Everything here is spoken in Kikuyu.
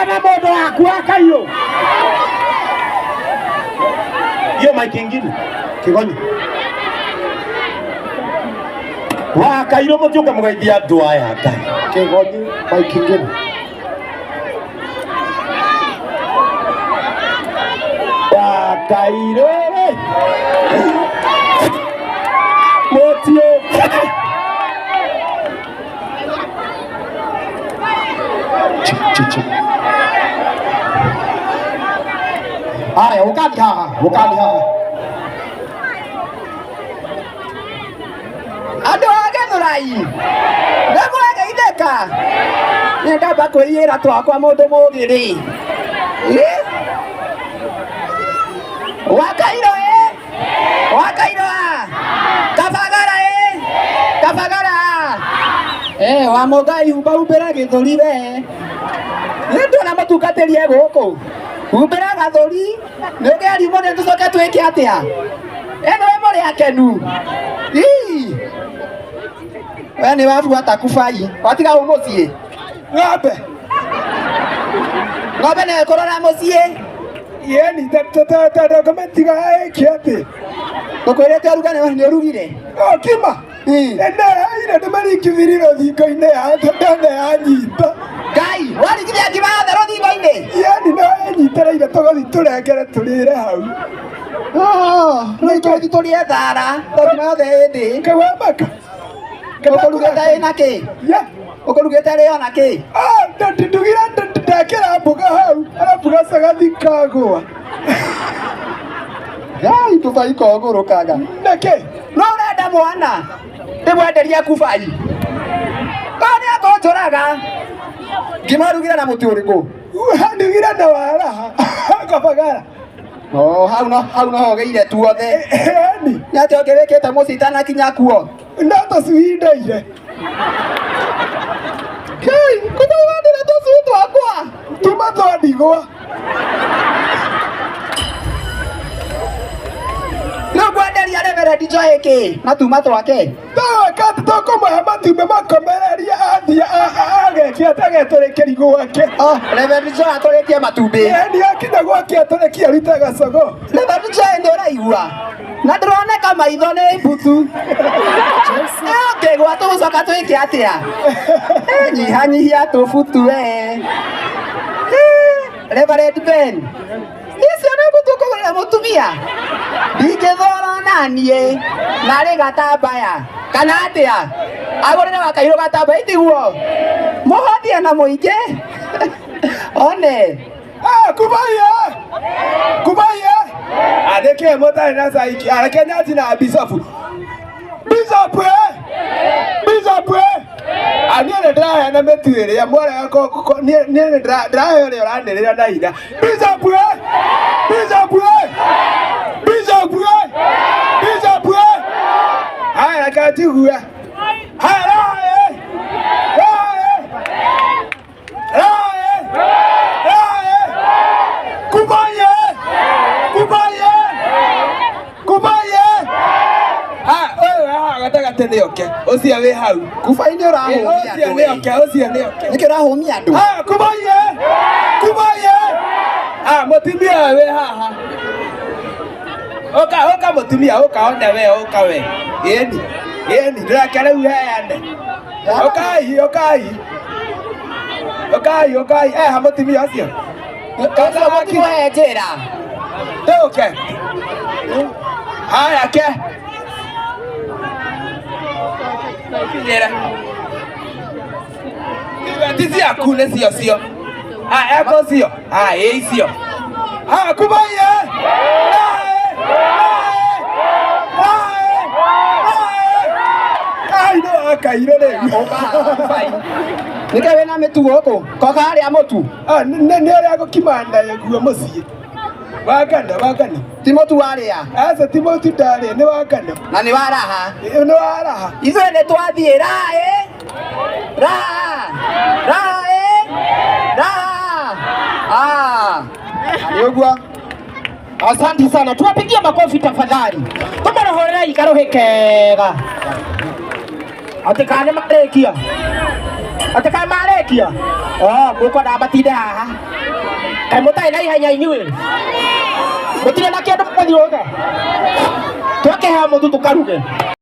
Na mũndũ waku wa kaiyũ hiyo maiki ingine kigonyo wa kairũ mũtiũke mũgeithia andũ aya Ngai. Kigonyi maiki ingine. Wa kairũ rĩ mũtiũke. Haya, ukani haha, ukani haha. Andå a Gĩthũrai nĩ mwageithĩka nĩ ndamba kwĩiyĩra twakwa mũndũ mũgĩ rĩ. Ĩ? Wakairũ ĩ wakairũ a kabagara ĩ kabagara ĩ wa mũngai humbahumbĩra gĩthũri we nĩ ndona mũtungatĩri e gũkũ humbĩra gathũri nĩ ũgeria mũno tũcoke twĩke atĩa ĩno we mũrĩ akenu. Ii. We nĩ wabuata kubai watiga ũ mũciĩ. Ng'ombe. Ng'ombe nĩ ĩkũrora mũciĩ. Yeni tatakometiga ĩke atĩ. Tũkwĩrĩte ũruge nĩ ũrugire. Okima. Ene ire ndĩmarikithirie rũthingo-inĩ ya ndona yanyita. Ngai warigithia ngima yothe rũthingo-inĩ. Yeni no ĩnyitĩrĩire tũgũthi tũrengere tũrĩre hau. Rĩu tũgũthi tũrĩe thara tondũ ngima yothe ĩ thĩ. Kawamaka. Ũkũrugĩte ĩ na kĩ? Ũkũrugĩte rĩo na kĩ? Ndugire ndekĩra mboga hau arabu gacagathi kagũa. Ngai tũbai kogũrũkaga. Nĩkĩ? No ũrenda mwana ndĩmwenderie kubai. Ko nĩ akũnjũraga. Ngima ũrugire na mũtu ũrĩkũ? Ndugire na waraha kabagara. Oh, hau no hau no hogeire tuothe. Eni. Nĩ atĩa ũngĩ wĩkĩte mũciĩ itanakinya kuo? No tũcuindeire. Ngai, kubai wandĩra tũcui twakwa. Tuma twandigwa. Rĩu ngwenderia Reverend Joy kĩ na tuma twake? Tawakati tũkũmũhe matumbĩ makomererie athiĩ ageke ategetũrĩkĩri gwake. Oh, Reverend Joy atũrĩkie matumbĩ. Eni akinya gwake atũrĩkie arute gacogo. Reverend Joy nĩ ũraigua na ndĩroneka maitho nĩ mbutu. Ũngĩgwa tũgũcoka twĩke atĩa? Eh, nyihanyihia tũbutu we. Reverend Ben icio nĩ mbutu kũgũrĩra mũtumia ndingĩthora naniĩ narĩ gatambaya kana atĩa agũrĩre wakairũ gatambaya itiguo mũhothie na mũingĩ one. Kubaye kubaye adeke mũtarĩ na caiki areke nyanji na bicobu bicobu bicobu niĩ nĩ ndĩraheana mĩtu ĩrĩa mwarega niĩ nĩ ndĩrahe ũrĩa ũranĩrĩra na ira bicobu bicobu bicobu bicobu haya reke njigue haya rae rae rae rae kubaye kubaye kubaye ũyũ haha gatagatĩ nĩ oke ũcio wĩ hau Kubai nĩ ũrahũmia ũcio andũ nĩ we. oke ũcio nĩ oke. Nĩkĩ ũrahũmia andũ? Kubaye kubaye mũtumia ũyũ wĩ haha ũka ũka mũtumia ũka one we ũka we ĩni ĩni ndĩreke rĩu heane ũkai ũkai ũkai ũkai eha mũtumia ũcio. Ũcio mũtimũhe njĩra. Tũke haya ke kinyĩra ti ciaku nĩ cio cio eko cio ĩ icio kubaye ai no akairũ rĩu. Nĩkĩ wĩna mĩtu gũkũ? Koka harĩa mũtu. Nĩ ũrĩa ngũkima naguo mũciĩ wa ngano wa ngano. Ti mũtu warĩa. Aca ti mũtu ndarĩa nĩ wa ngano. Na nĩ wa raha. Nĩ wa raha. Ithuĩ nĩ twathiĩ raha ĩ raha raha ĩ raha. Ah, Nĩ ũguo. Asante sana, tuwapigie makofi tafadhali. Tũmarohorerai karuhĩ kega. Atĩ kana nĩ marĩkia? Atĩ kana marĩkia? Nĩmwarĩkia? Oh, mũkwendaga matinde haha. Kaĩ mũtarĩ na ihenya inyuĩ? Mũtirĩ na kĩndũ mũthiũge? Twakĩheo mũtu tũkaruge.